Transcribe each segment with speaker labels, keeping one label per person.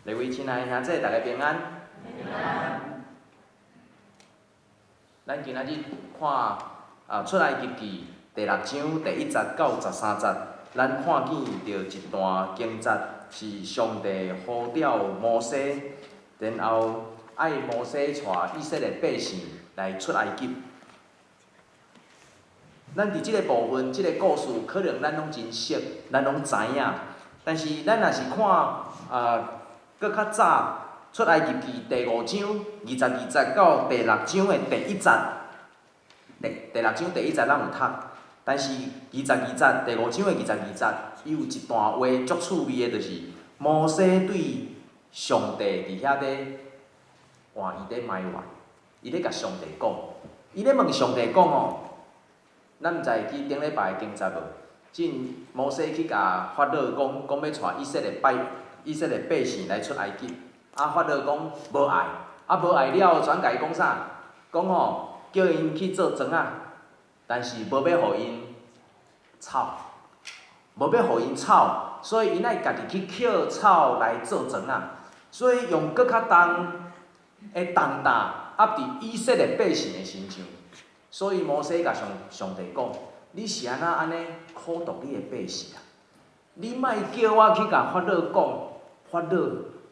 Speaker 1: 各位親愛的兄弟，大家平安。
Speaker 2: 平安。
Speaker 1: 咱今仔日看出埃及記第六章第一節到13節，咱看見著一段經節，是上帝呼召摩西，然後愛摩西帶以色列百姓來出埃及。咱佇這个部分，這个故事，可能咱攏真熟，咱攏知影。但是咱若是看閣較早出埃及記第五章22節到第六章的第一節，第六章第一節咱有讀，但是二十二節，第五章的二十二節，伊有一段話足趣味的，就是摩西對上帝佇遐咧換伊咧埋怨，伊咧共上帝講，伊咧問上帝講吼，咱毋知會記頂禮拜的經節無？進摩西去共法老講，講欲帶以色列百姓來出埃及，啊法老講無愛，啊無愛了後，轉共伊講啥？講吼叫𪜶去做庄仔，但是無欲予𪜶草，無欲予𪜶草，所以𪜶愛家己去抾草來做庄仔，所以用閣較重的重擔壓佇以色列百姓的身上。所以摩西共上帝講：你是按怎按呢苦毒你的百姓啊？你莫叫我去共法老講，法老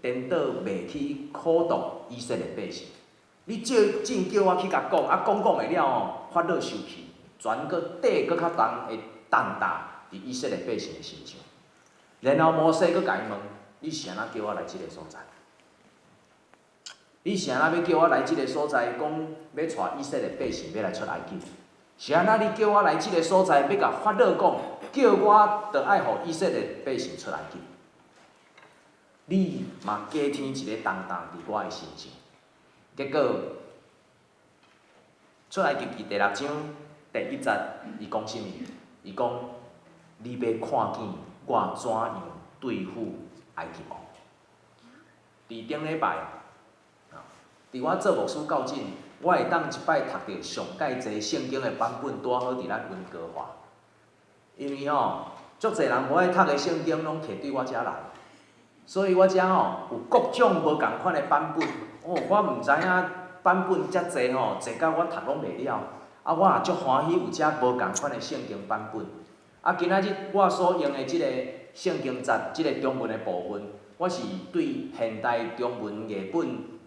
Speaker 1: 顛倒袂去苦毒以色列百姓。你這真叫我去共講，啊講講會了吼，法老生氣，全閣缀閣較重的重擔佇以色列百姓的身上。然後摩西閣共伊問：你是按怎叫我來這个所在？你是按怎欲叫我來這个所在？講欲帶以色列百姓欲來出埃及？是按怎你叫我來這个所在，欲共法老講，叫我著愛予以色列百姓出埃及？你嘛加添一个重擔佇我的身上。結果出埃及記第六章第一節，伊講啥物？伊講：你欲看見我怎樣對付埃及王。佇頂禮拜，佇我做牧師到今，我會當一擺讀著上蓋濟聖經的版本，拄好佇咱溫哥華。因為吼，足濟人無愛讀的聖經，攏摕對我遮來，所以我遮吼有各種無仝款的版本。哦，我毋知影版本遮濟吼，濟到我讀攏袂了。啊，我也足歡喜有遮無仝款的聖經版本。啊，今仔日我所用的這个聖經節，這个中文的部分，我是對現代中文譯本，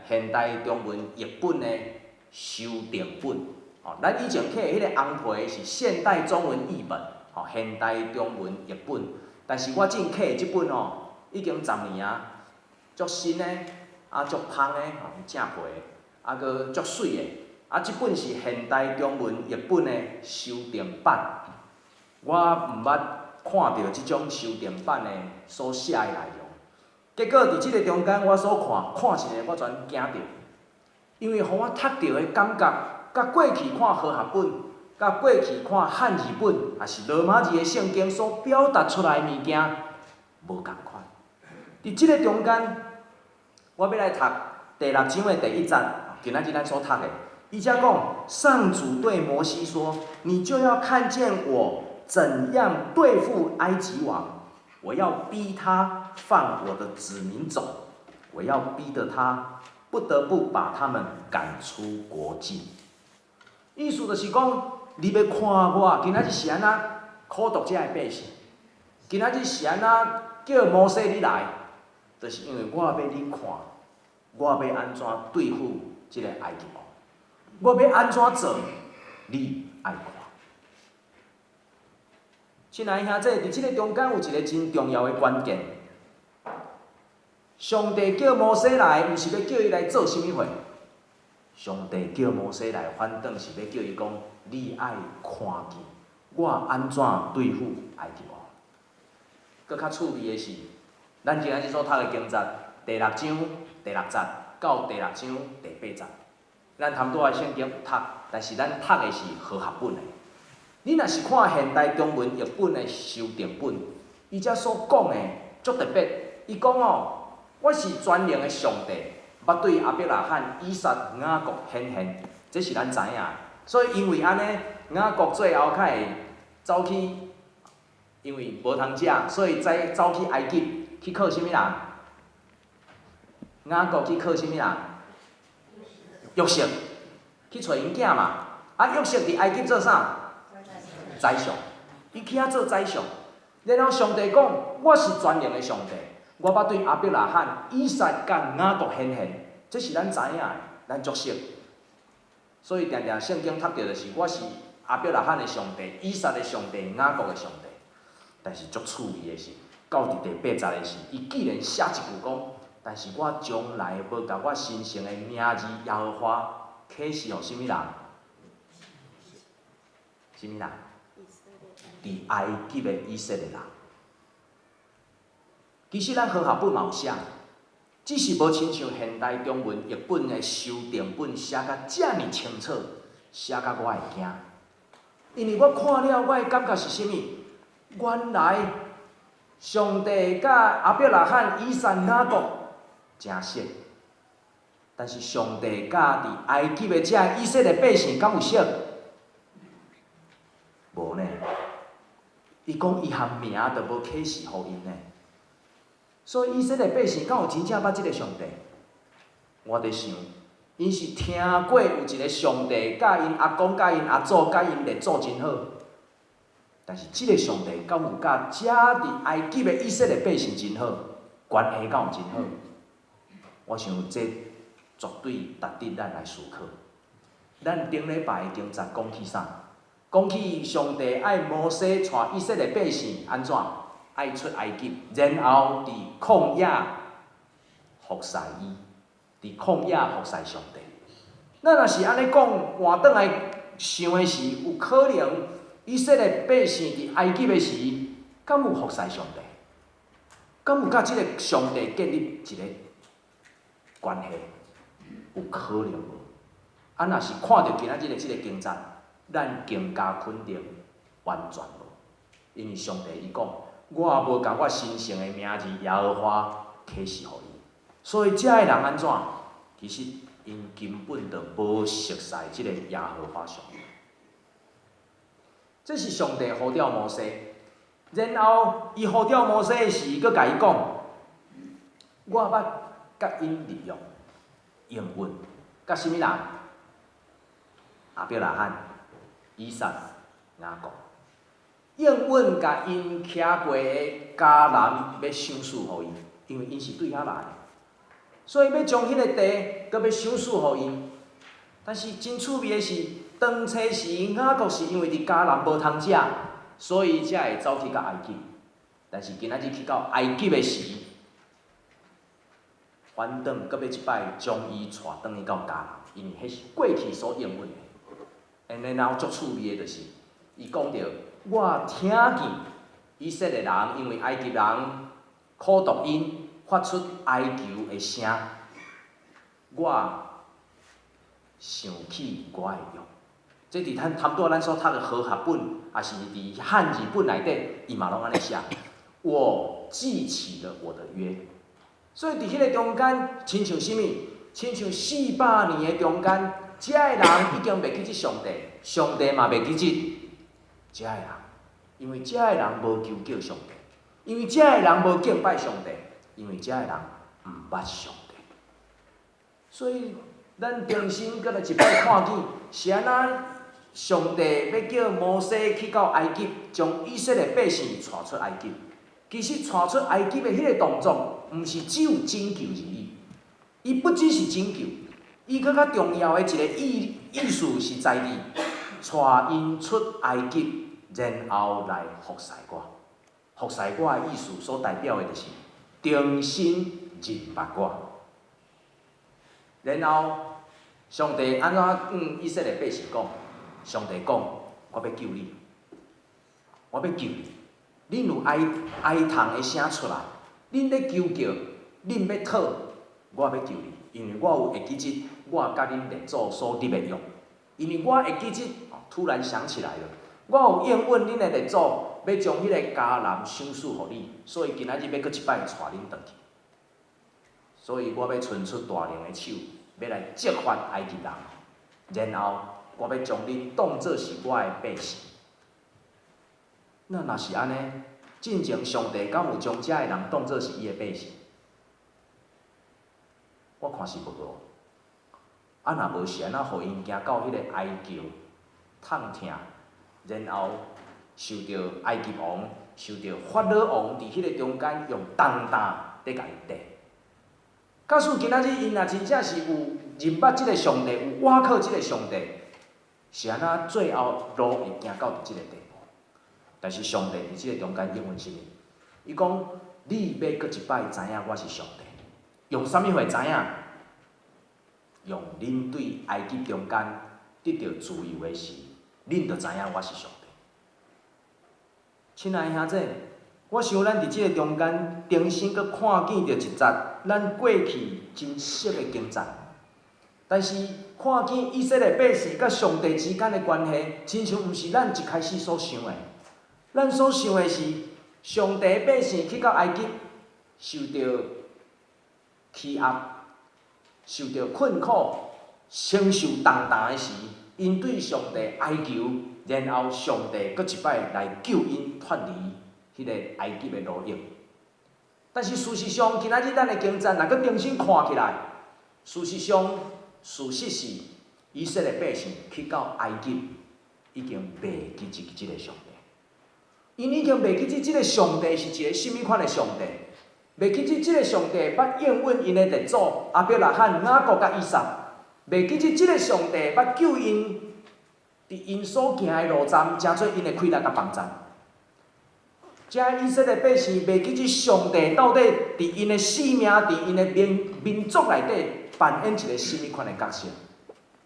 Speaker 1: 現代中文譯本的修訂本。吼，咱以前摕的彼个紅皮是現代中文譯本，吼，現代中文譯本。但是我正摕的這本吼，已經10年啊，足新的，啊足芳的，吼，正皮的，啊閣足媠的。啊，這本是現代中文譯本的修訂版。我毋捌看著這種修訂版的所寫的內容。結果佇這个中間，我所看，看一下我全驚著，因為予我讀著的感覺，佮過去看和合本，佮過去看漢字本，抑是羅馬字的聖經所表達出來的物件，無仝款。佇這个中間，我欲來讀第六章的第一節，今仔日咱所讀的。伊遮講，上主對摩西說：你就要看見我怎樣對付埃及王，我要逼他放我的子民走，我要逼得他不得不把他們趕出國境。意思就是講，你欲看我今仔日是按怎苦毒這的百姓，今仔日是按怎叫摩西你來，就是因為我欲你看，我欲按怎對付這个埃及王，我欲按怎做，你愛看。親愛兄弟，佇這个中間有一个真重要的關鍵。上帝叫摩西來，毋是欲叫伊來做啥物貨。上帝叫摩西來，反轉是欲叫伊講：你愛看見我按怎對付埃及王。閣較趣味的是，咱今仔日所讀的經節，第六章第六節到第六章第八節，咱頭拄仔聖經有讀，但是咱讀的是和合本的。你若是看現代中文譯本的修訂本，伊遮所講的足特別。伊講哦，我是全能的上帝，捌對亞伯拉罕、以撒、雅各顯現，這是咱知影。所以因為按呢，雅各最後較會走去，因為無通食，所以才走去埃及去靠啥物人？雅各去靠啥物人？約瑟去揣𪜶囝嘛。啊，約瑟佇埃及做啥？宰相。伊去遐做宰相。然後上帝講：我是全能的上帝，我捌對亞伯拉罕、以撒佮雅各顯現，這是咱知影的，咱足熟。所以定定聖經讀著就是我是亞伯拉罕的上帝、以撒的上帝、雅各的上帝。但是足趣味的是，到佇第八節的時，伊竟然寫一句講：但是我從來無共我神聖的名字耶和華啟示予啥物人？啥物人？佇埃及的以色列人。其實咱和合本嘛有寫，只是無親像現代中文譯本的修訂本寫甲遮爾清楚，寫甲我會驚。因為我看了，我的感覺是啥物？原來上帝佮亞伯拉罕、以撒、雅各誠熟，但是上帝佮佇埃及的這以色列百姓敢有熟？無呢。伊講伊連名都無啟示予𪜶呢。所以以色列百姓敢有真正捌這個上帝？我佇想，𪜶是聽過有一個上帝，佮𪜶阿公、佮𪜶阿祖、佮𪜶列祖真好。但是這個上帝敢有佮遮佇埃及的以色列百姓真好，關係敢有真好？我想這絕對值得咱來思考。咱頂禮拜的經節講起啥？講起上帝愛摩西帶以色列百姓按怎？愛出埃及，然後佇曠野服侍伊，佇曠野服侍上帝。咱若是按呢講，換轉來想的是，有可能以色列百姓佇埃及的時，敢有服侍上帝？敢有佮這個上帝建立一個關係？有可能無？啊，若是看著今仔日的這個經節，咱更加肯定完全無，因為上帝伊講，我無共我神聖的名字耶和華啟示予伊，所以遮的人按怎？其實𪜶根本就無熟似這個耶和華上帝。這是上帝呼召摩西，然後伊呼召摩西的時，閣共伊講：我捌佮𪜶立約，應允，佮啥物人？亞伯拉罕、以撒、雅各，應允共𪜶徛過的迦南欲賞賜予𪜶，因為𪜶是對遐來的，所以欲將彼個地閣欲賞賜予𪜶。但是真趣味的是，當初時雅各是因為佇迦南無通食，所以才會走去到埃及。但是今仔日去到埃及的時，反轉閣欲一擺將伊帶轉去到迦南，因為彼是過去所應允的。然後足趣味的就是，伊講著我聽見以色列人因為埃及人苦毒𪜶，發出哀求的聲，我想起我的約。這佇咱差不多咱所讀的和合本，抑是佇漢字本內底，伊嘛攏按呢寫。我記起了我的約。所以佇彼個中間，親像啥物？親像四百年的中間，遮的人已經袂記得上帝，上帝嘛袂記得遮的人，因為遮的人無求叫上帝，因為遮的人無敬拜上帝，因為遮的人毋捌上帝。所以咱重新閣來一擺看見，是按怎上帝欲叫摩西去到埃及，將以色列百姓帶出埃及。其實帶出埃及的彼個動作，毋是只有拯救而已，伊不只是拯救，伊閣較重要的一個意思是在佇帶𪜶出埃及，然後來服侍我。服侍我的意思所代表的就是重新認捌我。然後上帝按怎向以色列百姓講？上帝講：我欲救你，我欲救你。恁有哀哀痛的聲出來，恁咧求叫，恁欲討，我欲救你，因為我有會記得我佮恁列祖所立的約。因為我會記得，突然想起來了，我有應允恁的列祖，欲將彼個迦南賞賜予你，所以今仔日欲閣一擺帶恁轉去。所以我欲伸出大能的手，欲來責罰埃及人，然後我欲將恁當做是我的百姓。那若是按呢，進前上帝敢有將遮的人當做是伊的百姓？我看是無咯。啊，若無是按怎予𪜶行到彼個哀叫痛疼，然後受著埃及王、受著法老王佇彼個中間用重擔佇共𪜶綴。假使今仔日𪜶若真正是有認捌這個上帝，有倚靠這個上帝，是按怎最後路會行到佇這個地步？但是上帝佇這個中間應允啥物？伊講：你欲閣一擺知影我是上帝，用啥物會知影？用恁對埃及中間得著自由的時，恁就知影我是上帝。親愛的兄弟，我想咱佇這個中間重新閣看見著一節咱過去真熟的經節，但是看見以色列百姓佮上帝之間的關係，親像毋是咱一開始所想的。咱所想的是，上帝百姓去到埃及，受著欺壓，受著困苦，承受重擔的時，𪜶對上帝哀求，然後上帝閣一擺來救𪜶脫離彼個埃及的奴役。但是事實上，今仔日咱的經節若閣重新看起來，事實上，事實是以色列百姓去到埃及，已經袂記得這個上帝。𪜶已經袂記得這個上帝是一個啥物款的上帝，袂記得這個上帝捌應允𪜶的列祖亞伯拉罕、雅各佮以撒，袂記得這個上帝捌救𪜶佇𪜶所行的路站，成做𪜶的氣力佮幫助。這以色列百姓袂記得上帝到底佇𪜶的生命、佇𪜶的民族內底扮演一個啥物款的角色，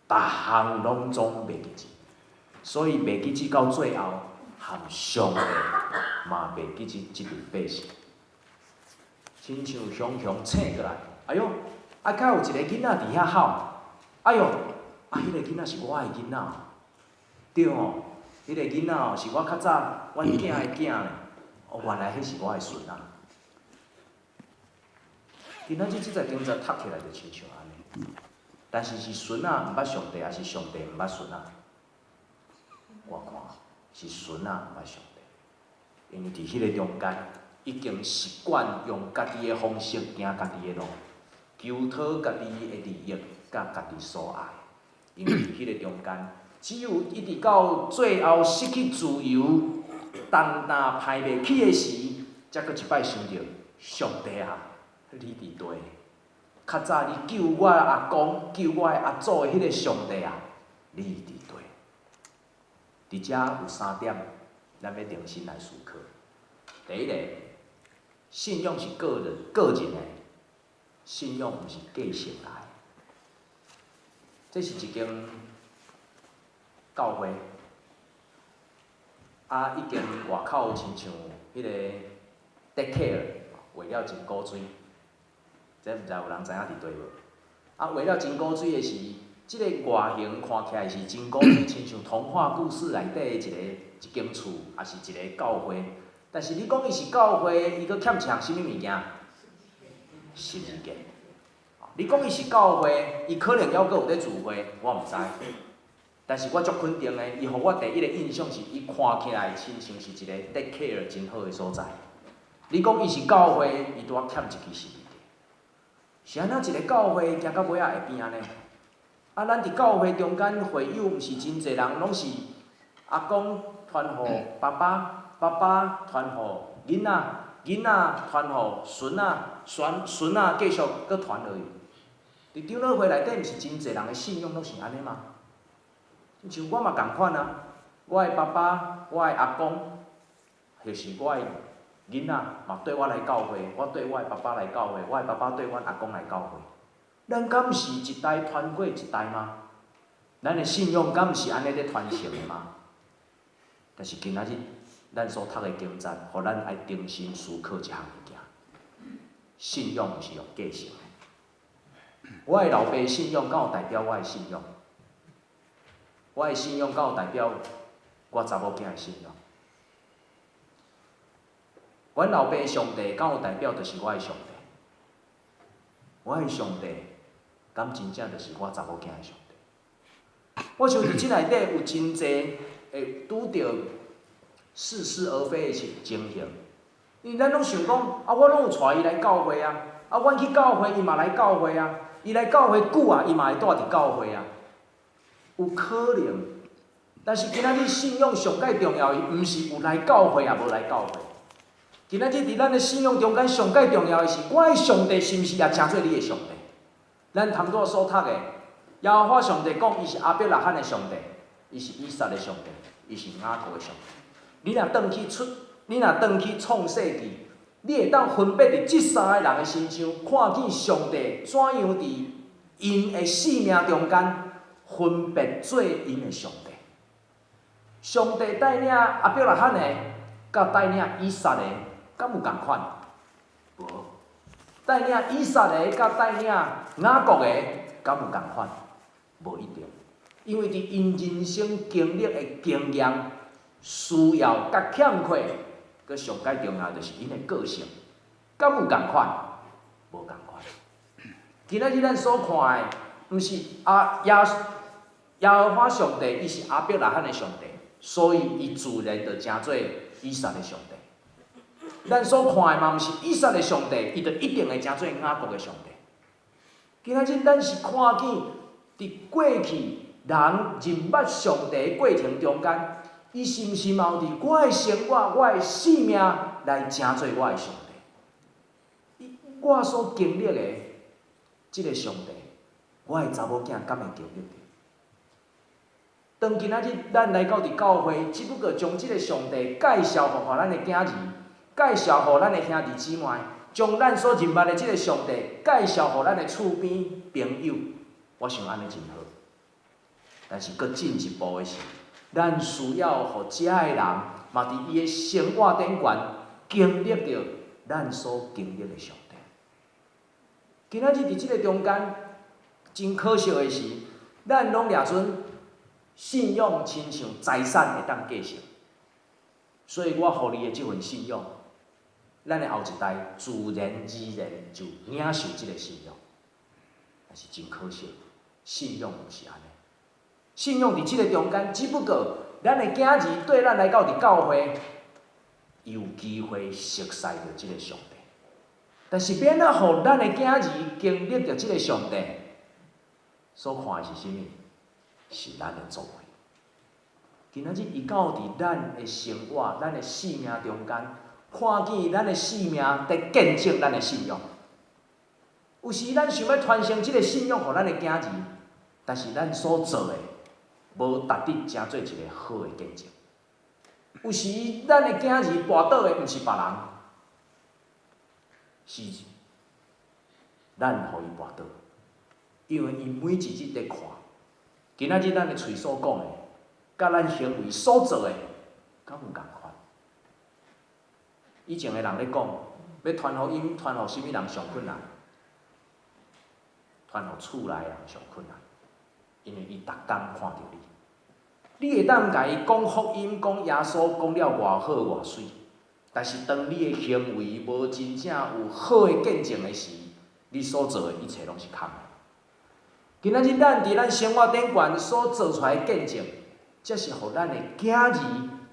Speaker 1: 逐項攏總袂記得，所以袂記得到最後，含上帝嘛袂記得這群百姓，親像雄雄醒過來，哎喲，啊，敢有一個囡仔佇遐哭，哎喲，啊，彼個囡仔是我的囡仔，對吼，彼個囡仔哦是我較早阮囝的囝呢，哦，原來彼是我的孫仔。今仔日這節經節讀起來就親像按呢，但是是孫仔毋捌上帝，抑是上帝毋捌孫仔？我看是孫仔毋捌上帝，因為佇彼個中間已經習慣用家己的方式行家己的路，求討家己的利益，佮家己所愛。因為佇彼個中間，只有一直到最後失去自由，重擔排袂起的時，才閣一擺想著上帝啊，你佇佗？較早你救我阿公、救我的阿祖的彼個上帝啊，你佇佗？佇遮有三點，咱欲重新來思考。第一個，信仰是個人的，信仰毋是繼承來的。這是一間教會，啊，已經外口親像彼個 daycare 畫了真古錐，這毋知有人知影佇佗無？啊，畫了真古錐的是，這個外形看起來是真古錐，親像童話故事內底的一間厝，抑是一個教會。但是你講伊是教會，伊閣欠一項啥物物件？十字架。你講伊是教會，伊可能猶閣有咧聚會，我毋知。但是我足肯定的，伊予我第一個印象是，伊看起來親像是一個 daycare 真好的所在。你講伊是教會，伊拄仔欠一支十字架。是按怎一個教會行到尾仔會變按呢？啊，咱佇教會中間會友毋是真濟人，攏是阿公傳予爸爸，爸爸傳予囡仔，囡仔傳予孫仔，孫孫仔繼續閣傳落去。佇長老會內底，毋是真濟人的信仰攏是按呢嗎？像我嘛仝款啊，我的爸爸、我的阿公，或是我的囡仔嘛綴我來教會，我綴我的爸爸來教會，我的爸爸綴阮阿公來教會。咱敢毋是一代傳過一代嗎？咱的信仰敢毋是按呢咧傳承的嗎？但是今仔日咱所讀的經節，予咱愛重新思考一項物件。信仰毋是用繼承的。我的老爸信仰敢有代表我的信仰？我的信仰敢有代表我查某囝的信仰？阮老爸上帝敢有代表就是我的上帝？我的上帝敢真正就是我查某囝的上帝？我想佇這內底有真濟會拄著似是而非的情形，因為咱攏想講啊，我攏有帶伊來教會啊，啊，阮去教會，伊嘛來教會啊。伊來教會久啊，伊嘛會蹛佇教會啊。有可能，但是今仔日信仰上蓋重要的，毋是有來教會抑無來教會。今仔日佇咱的信仰中間上蓋重要的是，我的上帝是毋是也成做你的上帝？咱頭拄仔所讀的，耶和華上帝講，伊是亞伯拉罕的上帝，伊是以撒的上帝，伊是雅各的上帝。你若轉去創世記，你會當分別佇這三个人的身上，看見上帝怎樣佇𪜶的性命中間分別做𪜶的上帝。上帝帶領亞伯拉罕的，佮帶領以撒的，敢有仝款？無。帶領以撒的，佮帶領雅各的，敢有仝款？無一定。因為佇𪜶人生經歷的經驗、需要佮欠缺，閣上蓋重要就是𪜶的個性，敢有仝款？無仝款。今仔日咱所看的，毋是啊耶和華上帝，伊是亞伯拉罕的上帝，所以伊自然就成做以撒的上帝。咱所看的嘛，毋是以撒的上帝，伊就一定會成做雅各的上帝。今仔日咱是看見佇過去人認捌上帝的過程中間，伊是毋是嘛有佇我的生活、我的性命來成做我的上帝？我所經歷的這个上帝，我的查某囝敢會經歷著？當今仔日咱來到佇教會，只不過將這个上帝介紹予咱的囝兒，介紹予咱的兄弟姊妹，將咱所認捌的這个上帝介紹予咱的厝邊朋友，我想按呢真好。但是閣進一步的是，咱需要予遮的人，嘛佇伊的生活頂懸經歷著咱所經歷的上帝。今仔日佇這个中間，真可惜的是，咱攏掠準信仰親像財產會當繼承，所以我予你的這份信仰，咱的後一代自然而然就領受這个信仰。但是真可惜，信仰毋是按呢。信仰佇這个中間，只不過咱的囝兒綴咱來到佇教會，伊有機會熟悉著這个上帝。但是欲按怎予咱的囝兒經歷著這个上帝，所看的是啥物？是咱的作為。今仔日伊敢有佇咱的生活、咱的性命中間，看見咱的性命佇見證咱的信仰。有時咱想欲傳承這个信仰予咱的囝兒，但是咱所做的，無值得成做一个好的見證。有時咱的囝兒跋倒的，毋是別人，是咱予伊跋倒，因為伊每一日佇看。今仔日咱的喙所講的，佮咱行為所做的，敢有仝款？以前的人咧講，欲傳福音，傳予啥物人上困難？傳予厝內人上困難，因為伊逐工看著你。你會當共伊講福音、講耶穌，講了偌好偌媠，但是當你的行為無真正有好的見證的時，你所做的一切攏是空的。今仔日咱佇咱生活頂懸所做出來的見證，才是予咱的囝兒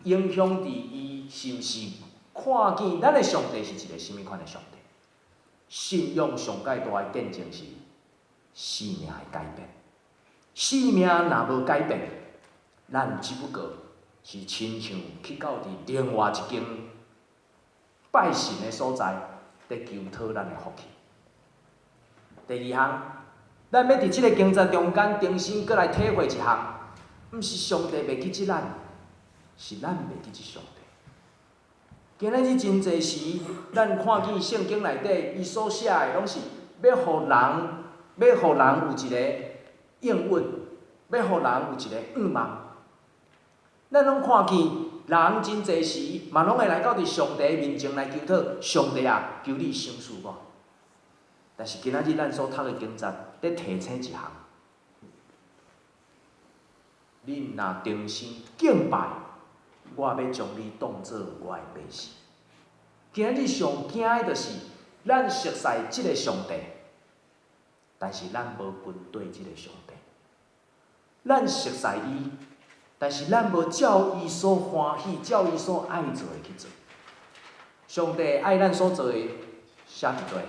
Speaker 1: 影響佇伊是毋是看見咱的上帝是一个啥物款的上帝。信仰上蓋大的見證是生命的改變。生命若無改變，咱只不過是親像去到佇另外一間拜神的所在，佇求討咱的福氣。第二項，咱欲佇這个經節中間重新閣來體會一項，毋是上帝袂記得咱，是咱袂記得上帝。今仔日真濟時，咱看見聖經內底，伊所寫的攏是欲予人，欲予人有一个應允，欲予人有一个願望。咱攏看見人真濟時，嘛攏會來到佇上帝面前來求討，上帝啊，求你賞賜我。但是今仔日咱所讀的經節，佇提醒一項：恁若誠心敬拜，我欲將你當做我的百姓。今仔日上驚的就是，咱熟似這个上帝，但是咱無跟綴這个上帝。咱熟似伊，但是咱無照伊所歡喜、照伊所愛做的去做。上帝愛咱所做的，寫佇佗？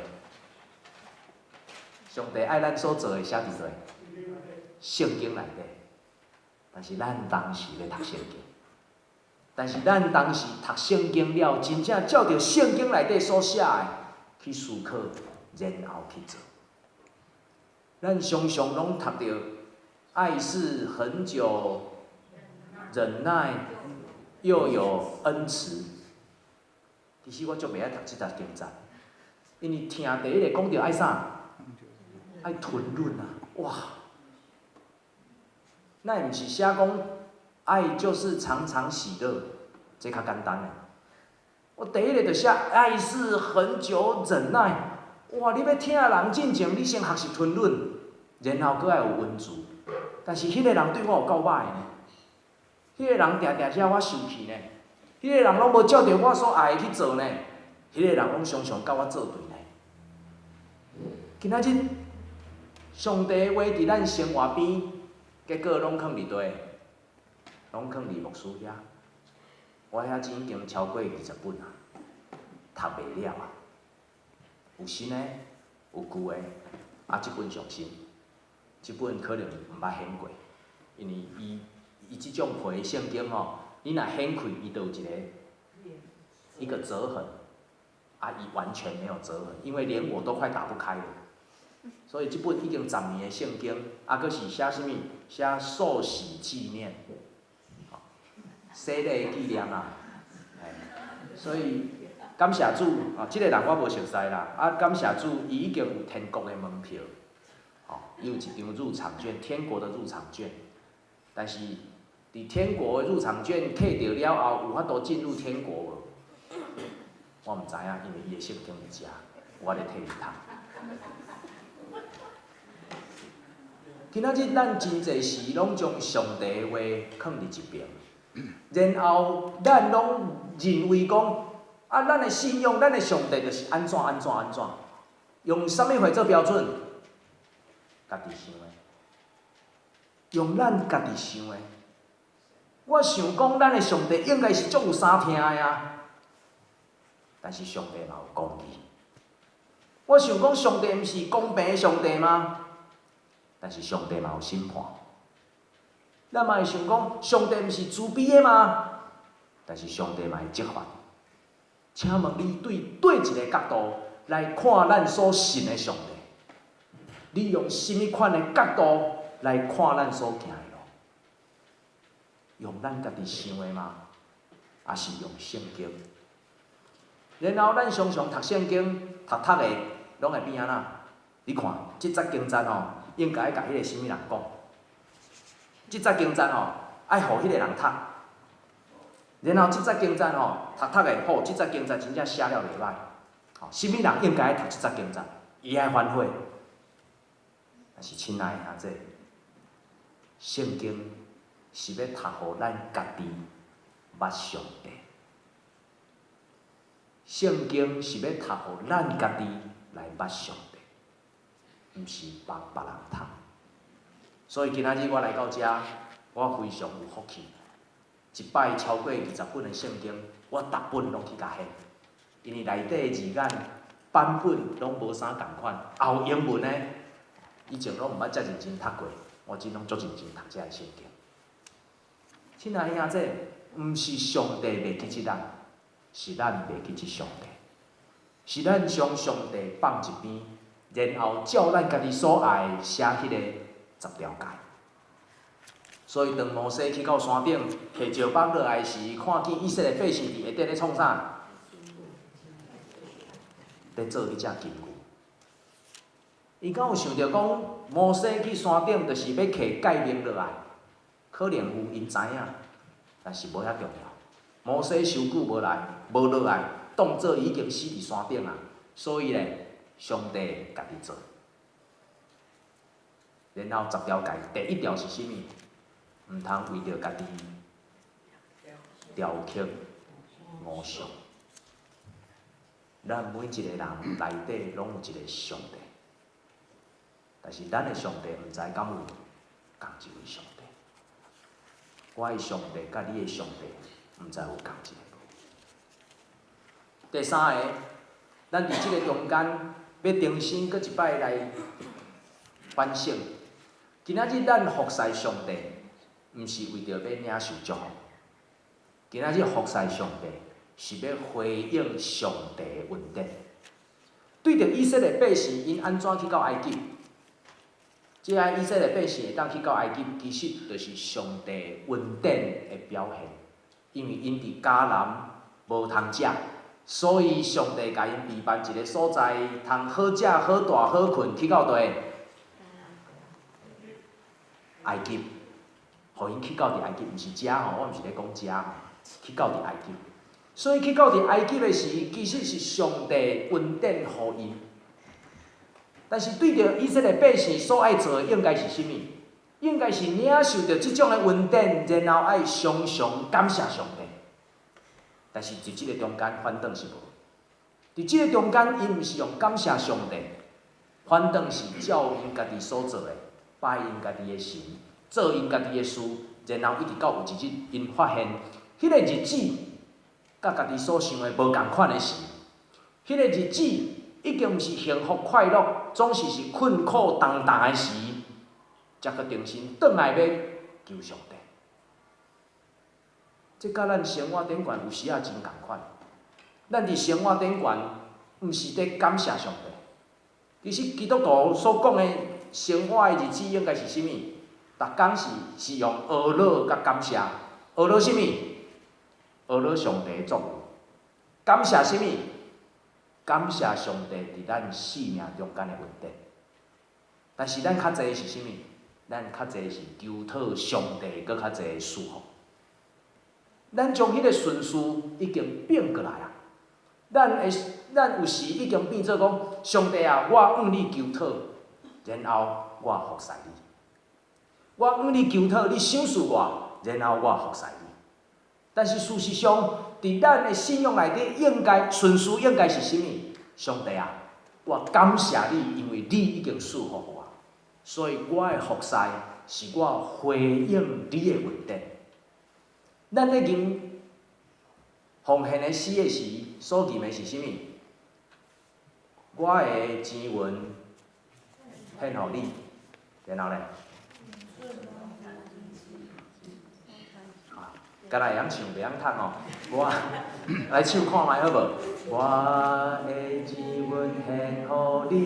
Speaker 1: 上帝愛咱所做的寫佇佗？聖經內底。但是咱當時咧讀聖經，但是咱當時讀聖經了，真正照著聖經內底所寫的去思考，然後去做。咱常常攏讀著愛是恆久忍耐，又有恩慈。其實我足袂愛讀這節經節，因為聽第一个講著愛啥？愛吞忍啊！哇！那毋是寫講愛就是常常喜樂，這較簡單的。我第一个就寫愛是恆久忍耐。哇！你欲疼人進前，你先學習吞忍，然後閣愛有恩慈。但是彼个人對我有夠歹的呢，彼个人定定惹我生氣呢，彼个人攏無照著我所愛的去做呢，彼个人攏常常佮我作對呢。今仔日，上帝的話佇咱生活邊，結果攏囥佇佗？攏囥佇牧師遐。我遐錢已經超過20本啊，讀袂了啊。有新的，有舊的，啊，這本上新，這本可能毋捌掀過，因為伊這種皮的聖經吼，你若掀開，伊就有一個折痕，啊，伊完全沒有折痕，因為連我都快打不開了。所以這本已經10年的聖經，啊，閣是寫啥物？寫受洗紀念，洗禮紀念啊。所以感謝主，啊，這個人我無熟似啦。啊，感謝主，伊已經有天國的門票，吼，伊有一張入場券，天國的入場券。但是，佇天國的入場券摕著了後，有法度進入天國無？我毋知影，因為伊的聖經佇遮，我咧替伊讀。今仔日咱真濟時攏將上帝的話囥佇一邊，然後咱攏認為講，啊，咱的信仰，咱的上帝就是按怎按怎按怎，用啥物話做標準？家己想的，用咱家己想的。我想講，咱的上帝應該是足有三疼的啊，但是上帝嘛有公義。我想講，上帝毋是公平的上帝嗎？但是上帝嘛有審判。咱嘛會想講，上帝毋是慈悲的嗎？但是上帝嘛會責罰。請問你對佗一个角度來看咱所信的上帝？你用啥物款的角度來看咱所行的路？用咱家己想的嗎？抑是用聖經？然後咱常常讀聖經，讀讀的攏會變按怎？你看，這節經節吼，應該共彼个啥物人講？這節經節吼，愛予彼个人讀。然後這節經節吼，讀讀的好，這節經節真正寫了袂䆀。吼，啥物人應該愛讀這節經節？伊愛反悔。但是親愛的兄弟，聖經是欲讀予咱家己捌上帝。聖經是欲讀予咱家己來捌上帝，毋是幫別人讀。所以今仔日我來到遮，我非常有福氣。一擺超過20本的聖經，我逐本攏去共掀，因為內底字眼版本攏無啥仝款，也有英文的，以前攏毋捌遮認真讀過，我這攏足認真讀這个聖經。親愛的兄弟，毋是上帝袂記得咱，是咱袂記得上帝，是咱將上帝放一邊，然後照咱家己所愛的寫彼个十條誡。所以當摩西去到山頂提石板落來時，看見以色列百姓佇下底咧創啥？咧做彼隻金牛。伊敢有想著講，摩西去山頂就是欲提誡命落來？可能有，𪜶知影，但是無遐重要。摩西傷久無來，無落來，當做已經死佇山頂啊。所以咧，上帝家己做。然後十條誡第一條是啥物？毋通為著家己雕刻偶像。咱每一个人內底攏有一个上帝，但是咱的上帝毋知敢有仝一位上帝。我的上帝佮你的上帝，毋知有仝一个無。第三个，咱佇這个中間欲重新閣一擺來反省，今仔日咱服侍上帝，毋是為著欲領受祝福。今仔日服侍上帝，是欲回應上帝的恩典。對著以色列百姓，𪜶按怎去到埃及？這个以色列百姓會當去到埃及，其實就是上帝恩典的表現。因為𪜶佇迦南無通食，所以上帝共𪜶備辦一个所在，通好食、好蹛、好睏，去到佗？埃及，予𪜶去到佇埃及，毋是食吼，我毋是咧講食吼，去到佇埃及。所以去到佇埃及的時，其實是上帝恩典予𪜶。但是對著以色列百姓所愛做的，應該是啥物？應該是領受著這種的恩典，然後愛常常感謝上帝。但是佇這个中間，反轉是無。佇這个中間，𪜶毋是用感謝上帝，反轉是照𪜶家己所做的，拜𪜶家己的神，做𪜶家己的事，然後一直到有一日，𪜶發現，彼个日子，佮家己所想的無仝款的時，彼个日子已經毋是幸福快樂，總是是困苦重重的時，才閣重新轉來欲求上帝。這佮咱生活頂懸有時仔真仝款。咱佇生活頂懸，毋是佇感謝上帝。其實基督徒所講的生活的日子應該是啥物？逐工是用呵咾佮感謝。呵咾啥物？呵咾上帝的作為。感謝啥物？感謝上帝佇咱生命中間的恩典。但是咱較濟是啥物？咱較濟是求討上帝閣較濟賜福。咱將彼个順序已經變過來啊！咱有時已經變做講，上帝啊，我向你求討，然後我服侍你。我向你求討，你賞賜我，然後我服侍你。但是事實上，佇咱的信仰內底，應該順序應該是啥物？上帝啊，我感謝你，因為你已經賜福予我，所以我的服侍是我回應你的恩典。咱咧吟奉獻的詩的時，所吟的是啥物？我的錢銀獻予你，然後咧？啊，敢若會曉唱，袂曉讀哦。我來唱看覓好無？我的錢銀獻予你，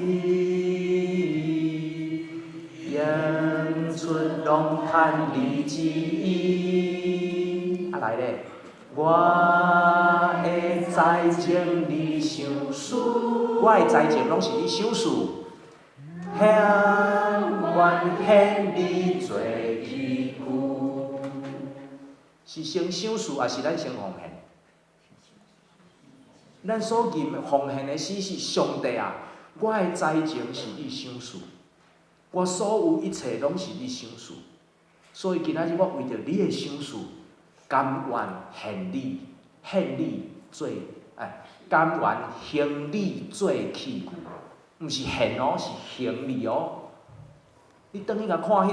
Speaker 1: 演出攏趁你旨意。啊來咧，我的財情你賞賜，我的財情攏是你賞賜，甘願獻你做器具，是先賞賜，抑是咱先奉獻？咱所吟奉獻的詩是上帝啊，我的財情是你賞賜，我所有一切攏是你賞賜，所以今仔日我為著你的賞賜，甘願獻你，獻你做，哎，甘願行你做器具，毋是獻哦，是行你哦。你轉去共看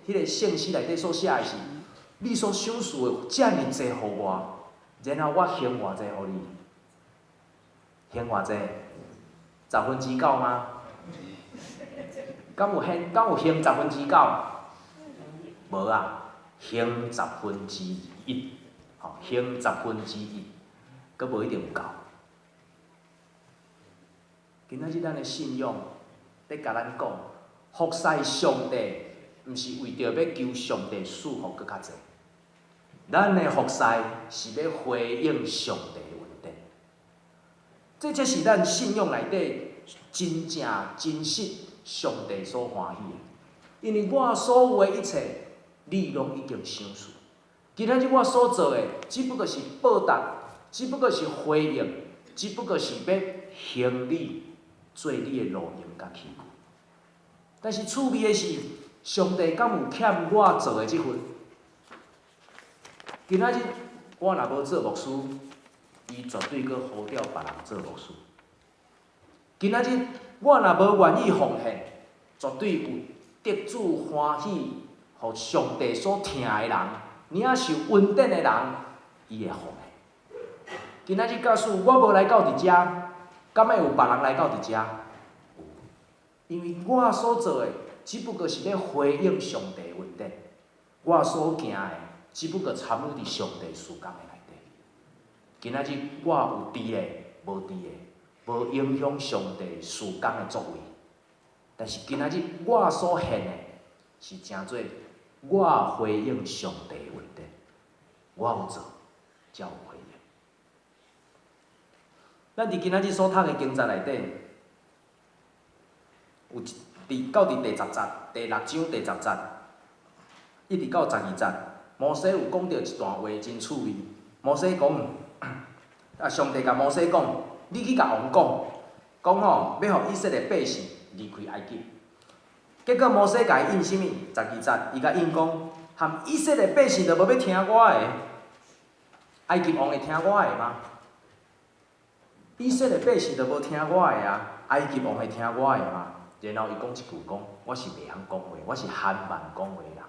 Speaker 1: 彼个聖詩內底所寫的是，你所賞賜的遮爾濟予我，然後我還偌濟予你？還偌濟？9%嗎？敢有還？敢有還9%？無啊，還1/10，吼，還1/10，閣無一定有夠。今仔日咱的信仰，佇共咱講，服侍上帝，毋是為著欲求上帝賜福閣較濟。咱的服侍是欲回應上帝的恩典。這才是咱信仰內底真正真實上帝所歡喜的。因為我所有的一切，你攏已經賞賜。今仔日我所做的，只不過是報答，只不過是回應，只不過是欲行你做你的路用佮器具。但是趣味的是，上帝敢有欠我做的這份？今仔日我若無做牧師，伊絕對閣呼召別人做牧師。今仔日我若無願意奉獻，絕對有得主歡喜，予上帝所疼的人，領受恩典的人，伊會奉獻。今仔日假使我無來到佇遮，敢會有別人來到佇遮？有，因為我所做的，只不過是咧回應上帝恩典。我所行的，只不過參與佇上帝事工的內底。今仔日我有佇的，無佇的，無影響上帝事工的作為。但是今仔日我所獻的，是成做我回應上帝恩典。我有做，才有回應。咱佇今仔日所讀的經節內底，有一佇到佇第十節，第六章第十節，一直到12節，摩西有講著一段話真趣味。摩西講，啊，上帝共摩西講，你去共王講，講吼，欲予以色列百姓離開埃及。結果摩西共伊應啥物？12節，伊共應講，含以色列百姓都無欲聽我的，埃及王會聽我的嗎？以色列百姓都無聽我的啊，埃及王會聽我的嗎？然後伊講一句講，我是袂曉講話，我是緩慢講話的人。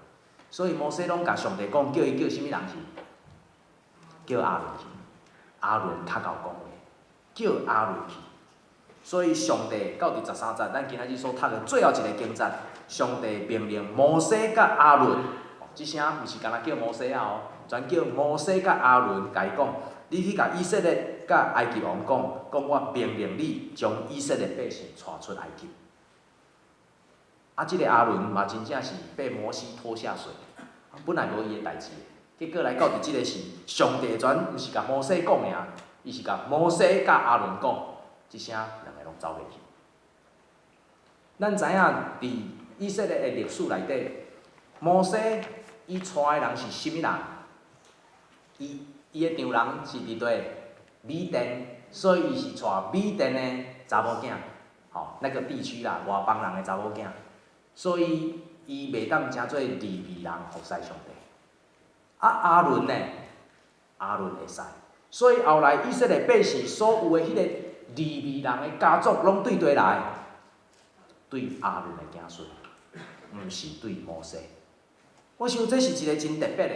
Speaker 1: 所以摩西攏共上帝講，叫伊叫啥物人去？叫亞倫去。亞倫較𠢕講話，叫亞倫去。所以上帝到佇13節，咱今仔日所讀的最後一個經節，上帝命令摩西佮亞倫，這聲毋是干焦叫摩西仔哦，全叫摩西佮亞倫，共伊講，你去共以色列佮埃及王講，講我命令你將以色列百姓帶出埃及。啊，這個亞倫嘛真正是被摩西拖下水，本來無伊的代誌，結果來到佇這個時，上帝全毋是共摩西講爾，伊是共摩西佮亞倫講，這聲兩个攏走袂去。咱知影佇以色列的歷史內底，摩西伊帶的人是啥物人？伊伊的丈人是佇佗米甸，所以伊是帶米甸的查某囝，吼，那個地區啦，外邦人的查某囝，所以伊袂當成做利未人服侍上帝。啊，亞倫呢？亞倫會使，所以後來以色列百姓所有的彼個利未人的家族，攏對佗來？對亞倫的子孫，毋是對摩西。我想這是一個真特別的，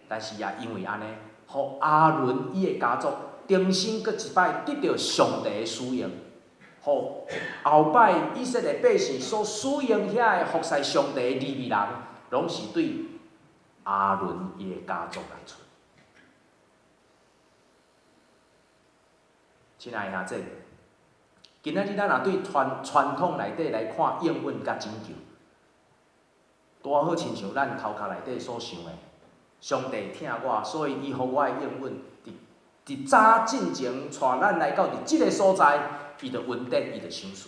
Speaker 1: 但是也因為按呢，予亞倫伊的家族重新閣一擺得著上帝的使用，予後擺以色列百姓所使用遐个服侍上帝的利未人，攏是對亞倫伊的家族來出。親愛的兄弟，今仔日咱若對傳傳統內底來看應允佮拯救，拄仔好親像咱頭殼內底所想的，上帝疼我，所以伊予我的應允，佇佇早進前帶咱來到佇這个所在，伊就恩典，伊就賞賜。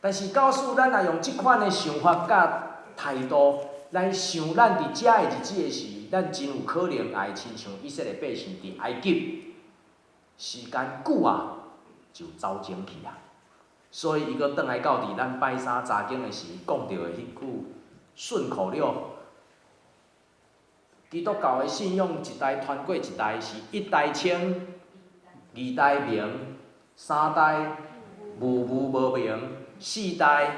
Speaker 1: 但是假使咱若用這款的想法佮態度來想咱佇遮的日子的時，咱真有可能也會親像以色列百姓佇埃及，時間久啊，就走精去啊。所以伊閣轉來到佇咱拜三查經的時講著的彼句順口溜：基督教的信仰一代傳過一代，是一代清，二代明，三代霧霧無明，四代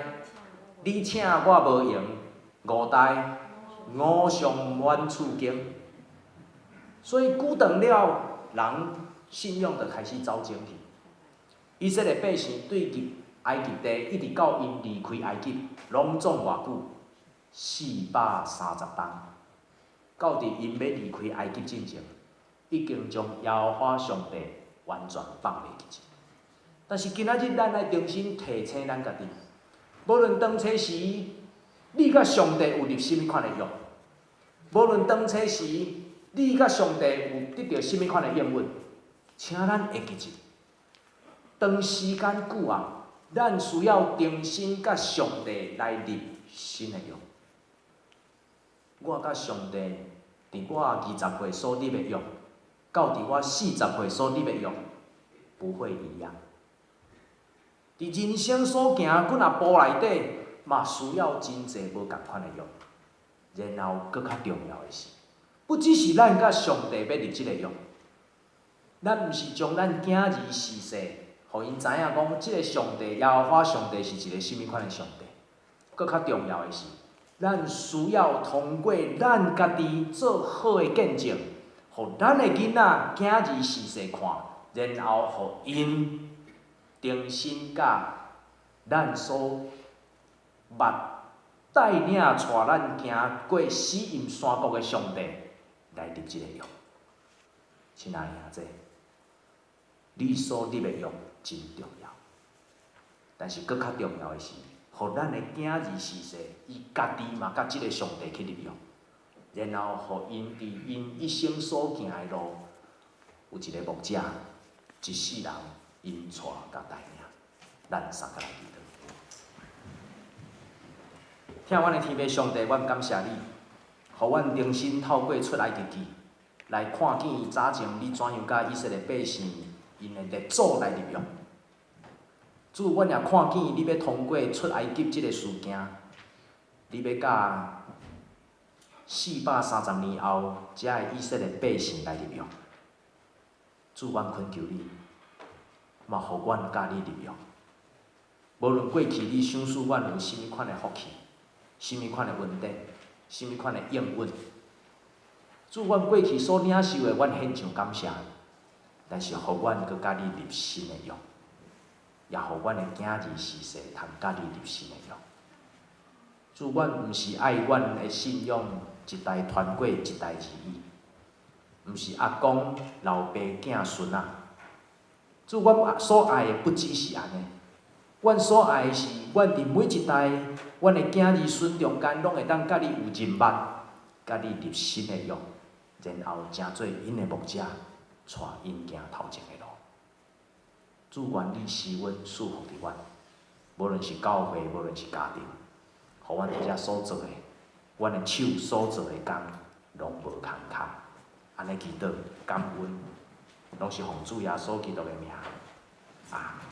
Speaker 1: 你請我無閒，五代五常滿厝經。所以久長了，人信仰就開始走精去。以色列百姓對入埃及地，一直到𪜶離開埃及，攏總偌久？430冬。到佇𪜶欲離開埃及進前，已經將耶和華上帝完全放袂記。但是今仔日咱愛重新提醒咱家己，無論當初時你佮上帝有立啥物款的約，無論當初時你佮上帝有得著啥物款的應允，請咱會記住，當時間久啊，咱需要重新佮上帝來立新的約。我佮上帝佇我20歲所立的約，到佇我40歲所立的約，不會一樣。佇人生所行幾若步內底，嘛需要真濟無仝款的約。然後，閣較重要的是，不只是咱佮上帝欲立這个約，咱毋是將咱囝兒視世，予𪜶知影講，這个上帝耶和華上帝是一個啥物款的上帝。閣較重要的是，咱需要通過咱家己做好的見證，予咱的囡仔囝兒視世看，然後予𪜶重新佮咱所捌帶領帶咱行過死蔭山谷的上帝來立這個約。親愛的兄弟，你所立的約真重要，但是閣較重要的是，予咱的囝兒婿婿，伊家己嘛佮這个上帝去立約，然後予𪜶佇𪜶一生所行的路，有一个牧者，一世人𪜶帶佮帶領，咱三個來祈禱。疼阮的天父上帝，阮感謝你，予阮重新透過出埃及記來看見早前你怎樣佮以色列百姓𪜶的列祖來立約。主，阮也看見你欲通過出埃及這个事件，你欲佮430年後，遮的以色列百姓來立約。主，阮懇求你，嘛予阮佮你立約。無論過去你賞賜阮有啥物款的福氣，啥物款的恩典，啥物款的應允，主，阮過去所領受的，阮獻上感謝。但是，予阮閣佮你立新的約，也予阮的囝兒婿婿通佮你立新的約。主，阮毋是愛阮的信仰一代傳過一代而已，毋是阿公老爸囝孫仔。主，阮所愛的不只是按呢，阮所愛的是，阮佇每一代，阮的囝兒孫中間，攏會當佮你有認捌，佮你立新的約，然後成做𪜶的牧者，帶𪜶行頭前的路。主，願你施恩賜福佇阮，無論是教會，無論是家庭，予阮佇遮所做的，阮的手所做的工，攏無空空。按呢祈禱感恩，攏是奉主耶穌基督的名。阿門。